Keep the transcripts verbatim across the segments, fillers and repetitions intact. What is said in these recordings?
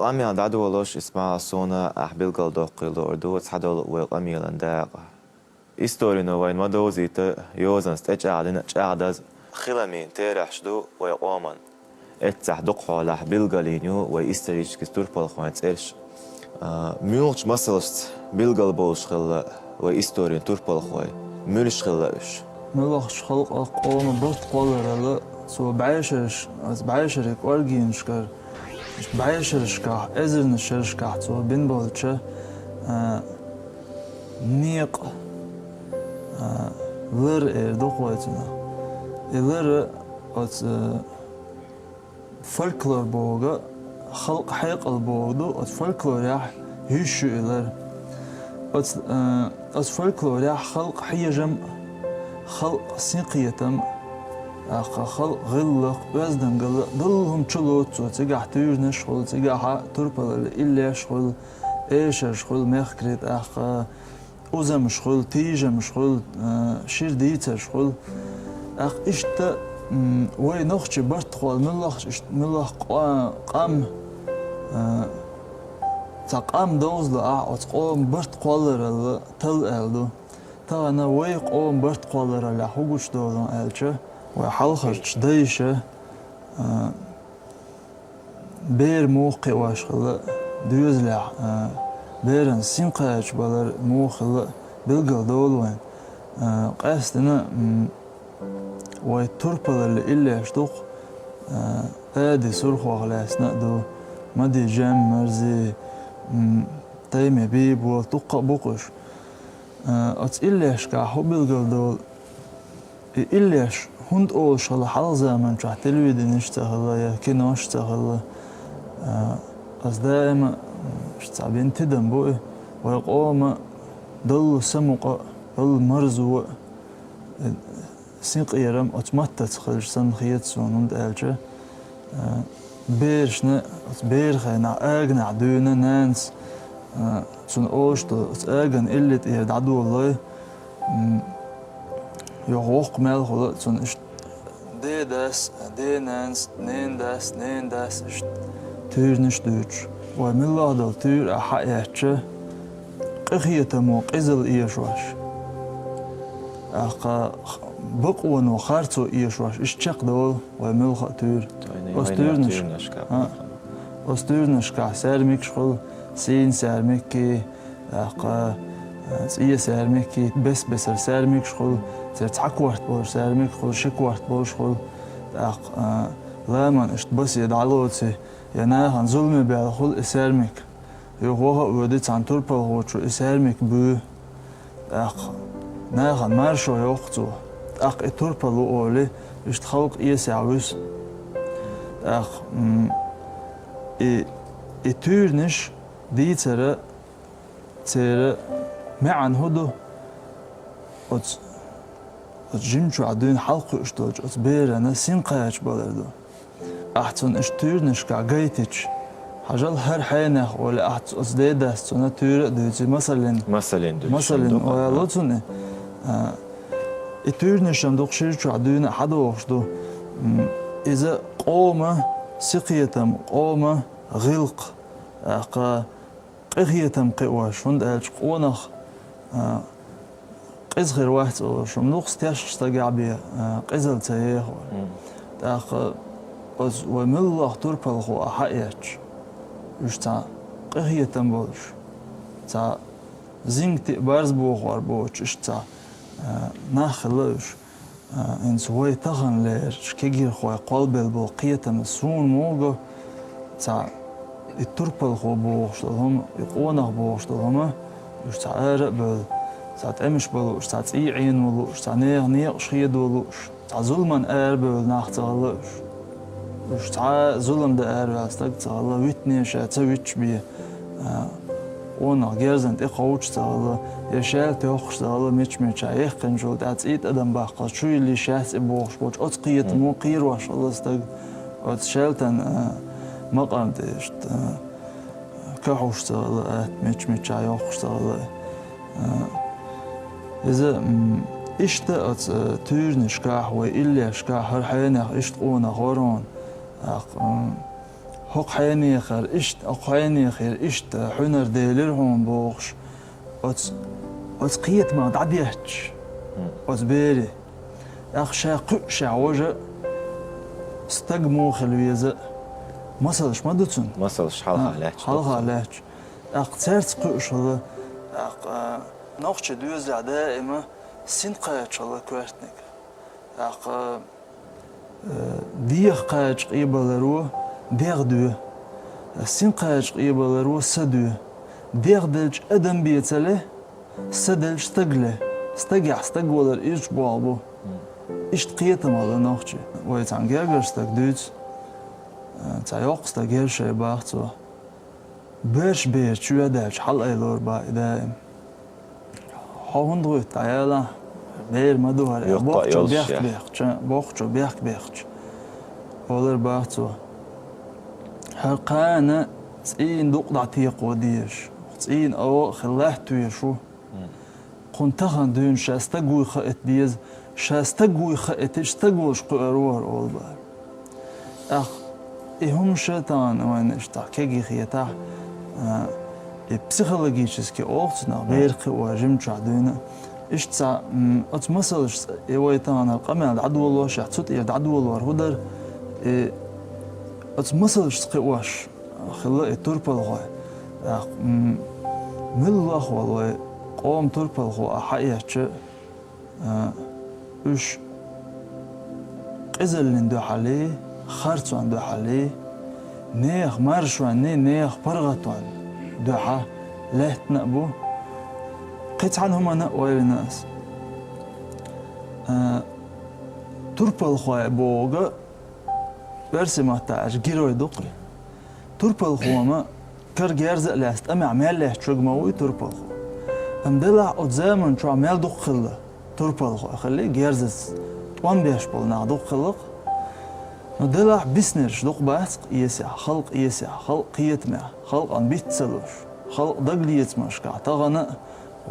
Къамел дӀадолош, Исмаил, суна ахь билгалдоккхий луур ду цхьадолу вай къамелан дакъа. Историно вайна ма довзийта, йозанца тӀечӀагӀдина, чӀагӀдаза хиламийн терахьаш ду вай къоман. Эццахь дукхахьолахь билгалйина ю вай исторически турпалхойн цӀераш. А, муьлхачу масалшца билгал болуш хилла вай историн турпалхой? Муьлш хилла уьш? Муьлхачу халкъах, къоман барт кхолларалла, цо бӀешераш, оцу бӀешерийн кӀоргенашкара, бӀешерашкахь, эзарнаш шерашкахь цо бина болча, а, некъа, а, лар эр ду-кх вай цунах. И лар оцу, а, фольклор бохург, халкъан хьекъал бохург ду, оцу фольклорехь йиш ю и лар. Оцу, а, оцу фольклорехь халкъан хьежам, халкъан синкхетам, тӀаккха халкъан гӀиллакх, оьздангалла, долу хӀума чулоцу цо, цигахь туьйранаш хуьлу, цигахь турпалаллин иллеш хуьлу, эшарш хуьлу мехкарийн, тӀаккха узамаш хуьлу, тийжамаш хуьлу, а, шира дийцарш хуьлу. ТӀаккха иштта, м, вай нохчийн барт кхолла, муьлххачу иштта, муьлхха къа-, къам, а, цхьа къам довзалахь, оцу къоман барт кхолларалла талла аьлла ду. Тахана вай къоман барт кхоллараллехь хӀун гучудолу аьлча, вай хьалхарчу дайша, а, бер муха кхиош хилла доьзалехь, а, беран синкхача балар муха хилла билгалдолу вайна. А, къаьсттина, м, вай турпалаллин иллеш ду-кх, а, Ади Сурхох лаьцна а ду, Мади-Жем, Марзи, м, Тайми-Бийбо, дуккха а бу-кх уьш. А, оцу иллешкахь хӀун билгалдолу? И иллеш хӀунда олуш хилла хьалха заманчохь, телевиденеш а ца хилла я кинош а ца хилла? А, аса даима, м, цхьа бина тидам бу и, вай къоман доллу самукъа а, доллу марзо а, э, синкъерам оцу маттаца хилча санна хета суна, хӀунда аьлча, а, берашна оцу беран хенахь аганахь дуьйна нанас, а, цунна олуш ду, оцу аган илли тӀера дӀадолалой, м, юха воккха мел хуьлу цунна иштта ден дас, ден нанас, ненан дас, ненан дас иштта туьйранаш а дуьйцуш. Вай муьлхха долу туьйра ахь хьаэцча, къинхетамо къизалла эшош, тӀаккха бакъоно харцо эшош, иштта чекхдолу вай муьлхха а туьйра. Вайна, оцу вайна туьйранаш-, туьйранашкахь а, бахана. Оцу туьйранашкахь саьрмикаш хуьлу, сийна саьрмикий, тӀаккха, а, цӀен саьрмикий, бес-бесара саьрмикаш хуьлу, церан цхьа корта болуш саьрмик хуьлу, ши корта болуш хуьлу, тӀаккха, а, ламан иштта басе дӀалоций, я нахана зуламе баьлла хуьлу и саьрмик. Юха ваха а воьдий цхьана турпалхочо и саьрмик буьй. ТӀаккха нахана маршо йоккху цо. ТӀаккха и турпал ву олий, иштта халкъ эсехь вуьсу. ТӀаккха, м, и, и туьйранаш дийцара церан маьӀна хӀун ду? Оцу, оцу жимчохь дуьйна хьалакхуьуш долчу оцу берана синкхача балар ду. Ахь цунна иштта туьйранашкахь гайтича, хьажал, хӀара хьенех олий, ахь оцу ден дас цунна туьйра а дуьйций, масаллин. Масаллин дуьйцуш. Масаллин, дукха, ойла, а, ло цунна и. А, и туьйранаш-м дукха шира чохь дуьйна а хьадогӀуш ду. М, иза къоман синкхетам, къоман гӀиллакх, тӀаккха къинхетам кхиош, хӀунда аьлча къонах, а, къиза хир вац олуш, хӀума дукха тешаш стагехь бен, а, къизалла ца еха. Мгм. ТӀаккха оцу вай муьлхха турпалхо ахь хьаэцча, уьш цхьа къинхетам болуш, цхьа зингатий а, барз бохор боцуш, иштта цхьа, а, нах хилла уьш. А, хӀинца вай тахана лерачу кегийрхойн кхолбелла болу кхетамца суна муха го, цхьа и турпалхо бохуш долу хӀума, и къонах бохуш долу хӀума, уьш цхьа ара а бевлла, цхьа тӀемаш бан лууш, цхьа цӀий Ӏено лууш, цхьа нехан некъаш хедо лууш, цхьа зуламан ара а бевлла нах ца хилла уьш. Уьш цхьа а зулам дан араваьлла стаг ца хилла, витане ша ца виташ бен, а, къонах герзана тӀе кховдуш ца хилла, я шаьлта йоккхуш ца хилла, мича-мича яьккхинчул тӀаьхьа цӀий тӀадам баккхалц чу йиллий шаьц и бохуш болчу оцу кхетамо кхерош хилла стаг, оцу шаьлтан, а, макъам тӀе иштта, а, кахьуш ца хилла, атта мича-мича йоккхуш ца хилла. А, иза, м, иштта оцу, а, туьйранашкахь, вай иллешкахь, хӀара хьенех иштта къонах вара хьуна. ТӀаккха, м, ХӀокху хьенехара иштта, хӀокху хьенехара иштта хьуьнар делира хьуна бохуш, оцу, оцу кхетамах дӀадетташ, оцу бере. ТӀаккха ша кхуьушехь важа стаг муха хила веза, масалш ма ду цунна? Масалш хьалха лаьтташ ду. Хьалха лаьтташ. ТӀаккха цаьрца кхуьуш хилла, тӀаккха нохчийн доьзалехь даима син кхача хилла коьртаниг. ТӀаккха, э, деха кхача къебаларо дегӀ доь, син кхача къебаларо са доь. ДегӀ делча адам бен ца ле, са делча стаг ле. Стагехь стаг валар изза болх бу. Иштта кхетам хилла нохчийн. Вай цхьана гергара стаг дуьйцу, э, цхьа йоккха стаг яра шайн, бах цо. Боьрша бер чоьхьа даьлча хьалаайалора, бах, и даим. Хьо хӀунда гӀуьтту, дӀаялахь, бер ма ду хӀара, бохучо бехк бехча, бохучо бехк бехча. Олар, бах цо. ХӀара кхана цӀийнан дукъ дӀатекхо дезаш, цӀийнан ава а хилла латта везаш ву. Кхунна тахана дуьйна ша стаг вуй хаийта деза, ша стаг вуй хаийтича, стаг волуш кхуьур ву хӀара, олу бара. ТӀаккха и хӀума ша тахана вайна иштта кегий хетахь, а, и психологически олу цунах, бер кхио жимчохь дуьйна. Иштта цхьа, м, оцу масалшца и вай тахана къамел дӀадолошехь, цу тӀера дӀадолор хӀун дара, и оцу масалшца кхиош хилла и турпалхой. ТӀаккха, м, муьлхха а вай къоман турпалхо а хьаэцча, а, уьш къизаллин дуьхьал, харцонна дуьхьал, нехан маршонний, нехан паргӀатонна дуьхьа лаьттина а бу. Кхин цхьана хӀуманна а ойла йина ас. А, турпалхой бохург, оьрсийн маттахь аьлча, герой ду-кх. Турпалхо-м кара герз а лаьцна, тӀамехь мел лаьтташ верг ма вуй турпалхо. Амма делахь оцу заманчохь мел дукха хилла турпалхой, хилла герзаца тӀом беш болу нах дукха хилла-кх. Но делахь биснарш дукха бац-кх эсехь, халкъан эсехь, халкъан кхетамехь, халкъана биц ца луш, халкъан дагалецамашкахь тахана а,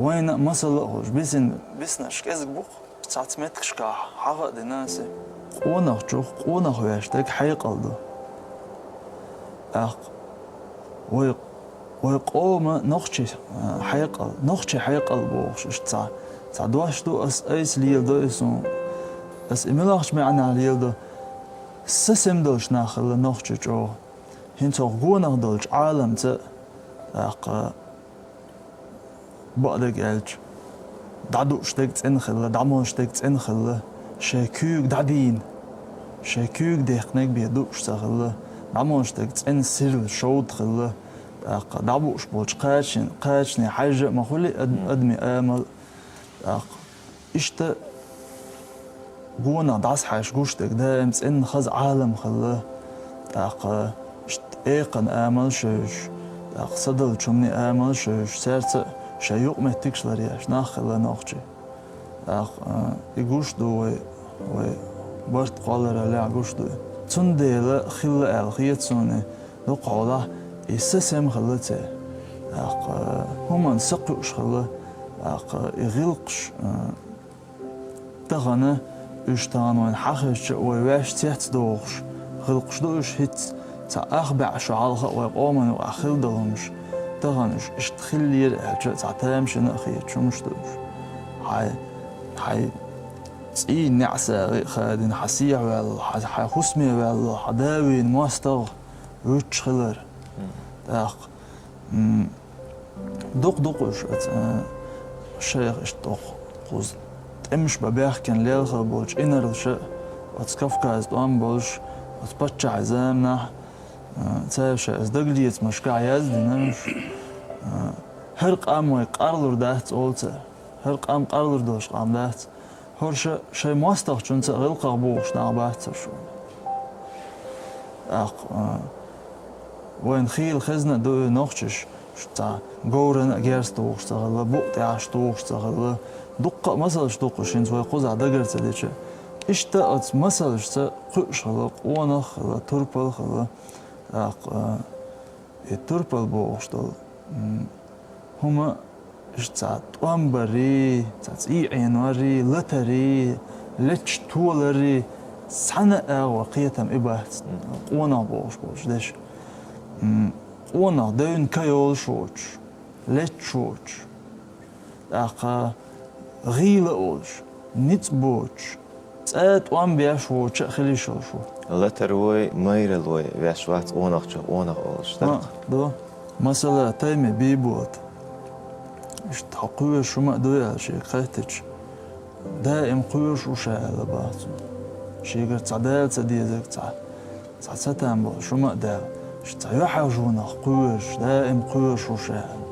вайна а масала а хуьлуш, бисин-, биснарш кӀезиг бу-кх. Цхьацца меттигашкахь хьаха а дина аса. Къонахчух къонах веш дерг хьекъал ду. ТӀаккха вай, вай къоман нохчийн, а, хьекъал, нохчийн хьекъал бохуш иштта цхьа, цхьа дош ду, ас айса леладо и суна. Ас и муьлххачу маьӀнехь леладо, са сема долуш нах хилла нохчий чӀогӀа. ХӀинца хӀокху гонах долчу Ӏаламца а, тӀаккха бакъдерг аьлча, дӀадууш дерг цӀена хилла, дӀамолуш дерг цӀена хилла, шайн куьйга дӀадийна, шайн куьйга дехнарг бен дууш ца хилла, дӀамолуш дерг цӀена сирла, шовда хилла, тӀаккха дӀабууш болчу кхачанийн, кхачанийн хьаьжжа а ма хуьлий ад-, адамийн амал, тӀаккха иштта гонах дӀасахьаьжча гуш дерг даим цӀена хаза Ӏалам хилла, тӀаккха иштта экханан амалш а йовзуш, тӀаккха садалчу хӀуманийн амалш а йовзуш, цаьрца а шайн юкъаметтигаш ларъеш нах хилла нохчий. ТӀаккха, а, и гуш ду вай, вай барт кхоллараллехь гуш ду и. Цундела хилла аьлла хета суна и. Дукха хьолахь и са сема хилла церан. ТӀаккха хӀуманна са кхуьуш хилла. ТӀаккха и гӀиллакхаш, а, тахана, уьш тахана вайна хьахезча а, вай ваьш цецдохуш гӀиллакхаш ду уьш, хӀинцца цхьа ах бӀе шо хьалха а вай къоман юкъахь хилла долу хӀумнаш. Тахана уьш иштта хиллера аьлча а цхьа тамашийна а хеташ хӀумнаш ду уьш. Хьайн, хьайн цӀийнан неӀсагӀий а хадийна, хьан сехьаваьлла, хьан, хьайн хӀусаме ваьлла, хьан да вийна мостагӀа вуьтуш хилар. ТӀаккха, м, дукха ду-кх уьш оцу, а, шайх иштта дукха кхуза тӀемаш бан баьхкина лелха болчу инарлаша, оцу Кавказан тӀом болуш, оцу паччахьан заманахь, а, цара шайн оцу дагалецамашкахь яздина уьш, а, хӀара къам вайга къарлур дац олу цара. ХӀара къам къарлур долуш къам дац. ХӀорш шайн мостагӀчунца а гӀиллакхах бухуш нах бац шу. ТӀаккха, а, вайна хийла хезна а ду и нохчаш, цхьа говрана а герз тухуш ца хилла, букъ тӀехьаш тухуш ца хилла. Дуккха а масалш ду-кх уьш, хӀинца вай кхузахь дагар ца дича. Иштта оцу масалшца кхуьуш хилла, къонах а хилла, турпал а хилла. ТӀаккха, а, и турпал бохуш долу, м, хӀума иштта цхьа тӀом барий, цхьа цӀий Ӏенорий, латарий, леташ толарий, цхьана а агӀор кхетам и бац, къонах бохуш болчу дешан. М, къонах девна ка йолуш воцуш, летташ воцуш, тӀаккха гӀийла а волуш, ницкъ боцуш, цӀа тӀом беш воцуш а хила йиш йолуш ву. Латар вой, майралла вой, веш вац къонахчо къонах олуш, ХӀаъ, даккха. Ду. Масала, Тайми Бийбота. Иштта хьо кхоьруш хӀума а дуй аьлла шега хаьттича, даим кхоьруш ву ша аьлла баха цунна. Шегара цхьа дала ца дезарг цхьа, цхьа ца там болуш хӀума а даьлла, иштта цхьа юьхьӀаьржонах кхоьруш, даим кхоьруш ву ша аьлла.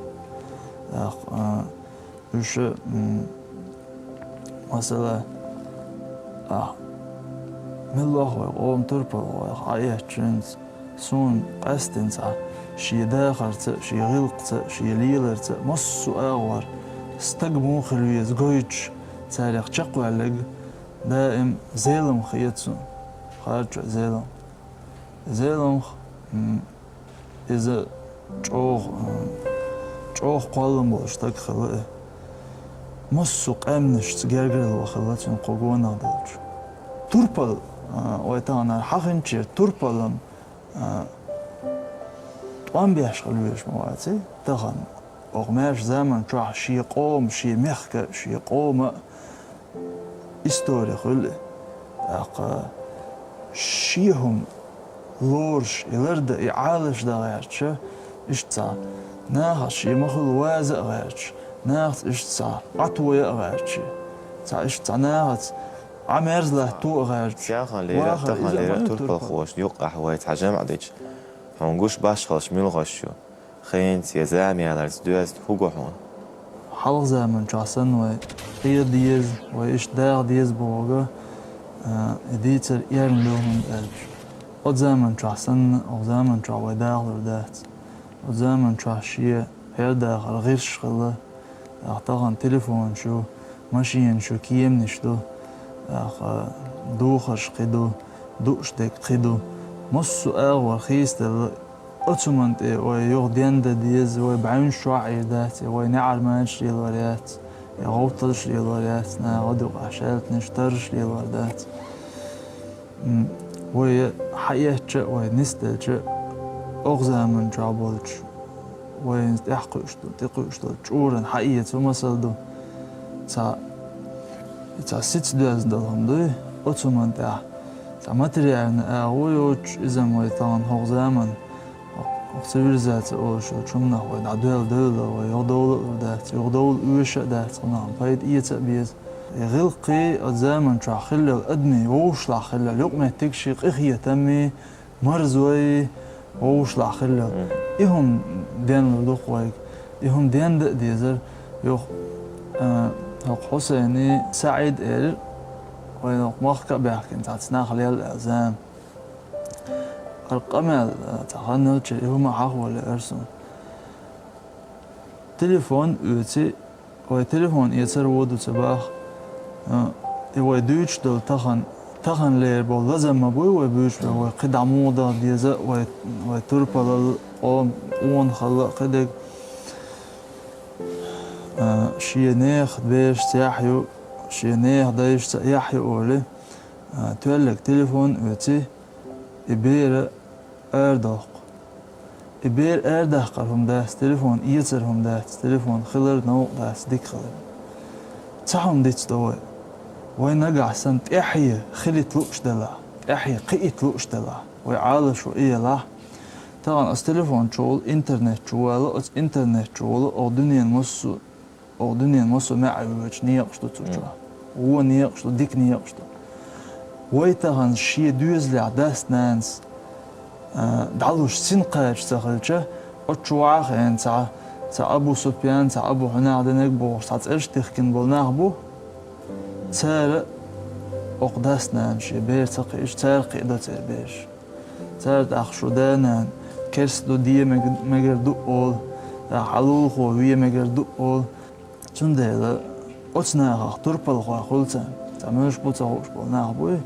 ТӀаккха, а, уьш, м, масала, а, мила ваха вай къоман турпалхой, хьаэцчинца, суна къаьстина цхьа, шен дахарца а, шен гӀиллакхца а, шен леларца а, массо а агӀор стаг муха хила веза гойтуш, царех чекхваьлларг даим Зеламха хета суна, Харачойн Зелам. Зеламха, м, иза чӀогӀа, м, чӀогӀа кхоллам болуш стаг хилла и. Массо а къаьмнашца гергарло хилла цуьнан кху гонах долчу. Турпал, а, вай таханара хьахинчера турпалан, а, тӀом беш хила везаш ма ваций тахана. Оха маьрша заман чохь шен къоман, шен мехкан, шен къоман истори хуьлу и. ТӀаккха шен хӀума лоруш, и лардан, и Ӏалашдан гӀерташ, иштта цхьа нахаца шен ма-хуьллу ваза а гӀерташ, нахаца иштта цхьа Ӏатоя а гӀерташ, цхьа иштта цхьа нахаца Ӏа мерза латто а гӀерташ. Селхана лера, ваха, тахана иза лера ма ю турпал. Турпалхошна юккъехь вай цхьа жамӀ дича, хьуна гуш башхаллаш муьлхаш ю? Хенца я зама яларца доьзна хӀун го хьуна? Хьалха заман чохь санна вай къе деза, вай иштта даха деза бохург, а, и дийцар эрна ду, хӀунда аьлча оцу заман чохь санна, оха заман чохь вай дахалур дац. Оцу заман чохь шен хьердахар гӀирсаш хилла, тӀаккха тахана телефонаш ю, машинаш ю, кеманаш ду, тӀаккха духарш кхин ду, дууш дерг кхин ду. Массо а агӀор хийцаделла, оцу хӀуманна тӀе вай юха дендан деза, вай бӀаьвнаш чохь Ӏийр дац, я вай неӀарманчаш лелор яц, я гӀовтталш лелор яц, наха гӀодаюкъахь шаьлтанаш, тарраш лелор дац. М, вай хьаэцча а, вай нисделча а, оха заман чохь болчу, вайна тӀехь кхуьуш ду, тӀе кхуьуш долу чӀуран хьаэца масал ду. Цхьа, цхьа сица доьзна долу хӀума дуй, оцу хӀуманна тӀехь цхьа материальни агӀо йоцуш, иза-м вай тахана хӀокху заман, хӀокху цивилизаци олуш йолчу хӀуманах вай дӀадоьлла девлла, вай юхадовла а лур дац, юхадовла оьшуш а дац, хӀунда аьлча пайда эца а беза. И гӀиллакхий, оцу заман чохь хилла йолу адамийн вовшашлахь хилла йолу юкъаметтигаш, и къинхетаммий, марзой, вовшашлахь хилла йолу. Мгм. И хӀума денлур ду-кх вайга. И хӀума дендан а дезара. Юха, а, хӀокху Хьусайни СаӀид а элира, вайна хӀокху махка а баьхкина цхьацца нах лелла аьлла зама. ХӀара къамел, а, цхьа хан елча, и хӀума хьахо лаьара суна. Телефон оьций, вай телефон эцар вон ду ца боху. А, и вай дуьйцуш долу тахана, тахана лер болу лазам ма буй вай буьйцуш болу, вай кхидӀа муха даха деза, вай, вай турпалалла, къона, къонахалла а кхидерг. А, шен нехан берашца яхь ю, шен нехан дайшца яхь ю олий. А, тоьлларг телефон оьций, и бер арадоккху. И бер арадаккхар хӀума дац, телефон эцар хӀума дац, телефон хилар новкъа дац, дика хилар. Цхьа хӀума дицдо вай. Вай нагахь санна тӀаьхье хилийта лууш делахь, тӀаьхье кхиийта лууш делахь, вай Ӏалашо и елахь. Тахана оцу телефон чу волу, интернет чу вала, оцу интернет чу волу, оха дуьненан массо а Оха дуьненан массо а маьӀӀе воьдуш некъаш ду цу чохь. Вон некъаш ду, дика некъаш ду. Вай тахана шен доьзалехь дас-нанас, а, дӀалуш син кхача ца хилча, оцу чу ваха хиъна цхьа, цхьа Абу Супьян, цхьа Абу Хьунах динарг бохуш цхьа цӀераш тихкина болу нах бу. Цара оха дас-нана шен бер ца кхиъча, цара кхиадо церан бераш. Цара тӀаккха шу да-нана керста ду, де мег-, мегар ду олу, тӀаккха хьалулахо ве мегар ду олу. Цундела оцу нахах турпалхой хуьлу царна, цхьа муьлш бу ца хууш болу нах буй.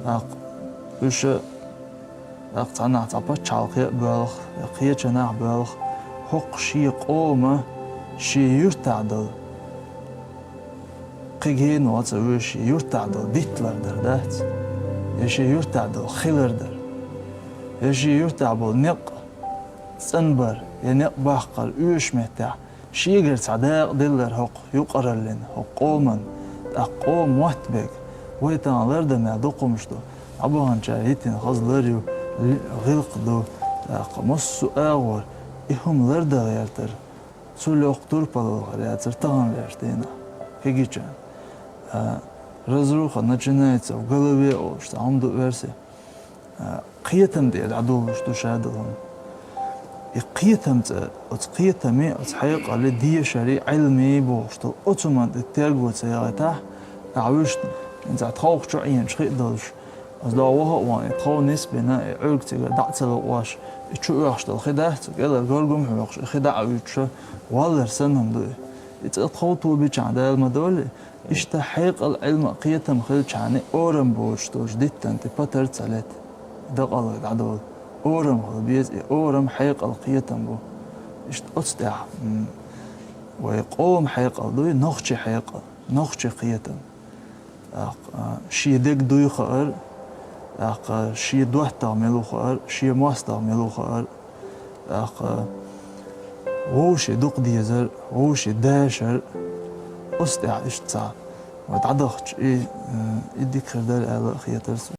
ТӀаккха уьш, тӀаккха цхьаннахь цхьа пачхьалкхе а боьлху, я кхечанахь а боьлху, хӀокху шен къоман, шен юьртахь долу. Кхин гена вац а вуьйш, шен юьртахь долу дитталар дар дац? Я шен юьртахь долу хилар дар? Я шен юьртахь болу некъ, цӀанбар, я некъ баккхар оьшучу меттехь, шегара цхьа дакъа деллар хӀокху юкъараллин, хӀокху къоман, тӀаккха къоман мотт берг, вай тахана лардан мел дукха хӀумнаш ду. ДӀабаханчара йитина хаза лар ю, ли-, гӀиллакх ду, тӀаккха массо а агӀор, и хӀума лардан гӀертар. Цул йоккха турпал хир яцара таханлерчу дийнахь, кегийчарна. А, разруха начинается в голове олуш цхьа хӀума ду оьрсийн. А, кхетам тӀера дӀадолуш ду шадолу хӀума. И кхетам цӀа, оцу кхетаме, оцу хьекъале, дешаре, Ӏилме бохуш долу, оцу хӀуманна тӀе терго ца яхийтахь, ахьа вуьшта, хӀинца тховх чу Ӏеначу хи а долуш, оцу догӀу ваха а ван, и тхов нисбина, и Ӏуьрг цигара дӀа а ца локъош, и чу оьхуш долу хи дац, цу кӀелара горгам хьоькхуш, и хи дӀа а вуьтуш, валлар санна хӀума ду и. И цӀа тхов тобичахь Дала ма долий, иштта хьекъал, Ӏилма а, кхетам хилчахьана орам боцуш долчу диттан тӀе патар ца лета, дакъалла дӀадолу. Орам хила беза, и орам хьекъал, кхетам бу. Иштта оцу тӀехь, м, вай къоман хьекъал дуй, нохчийн хьекъал, нохчийн кхетам. ТӀаккха, а, шен дерг дуй хаар, тӀаккха шен доттагӀа мила ву хаар, шен мостагӀа мила ву хаар, тӀаккха вовшийн дукха дезар, вовшийн дашар, оцу тӀехь иштта цхьа вай дӀадахча, и, э, и дика хир дара аьлла а хетара суна.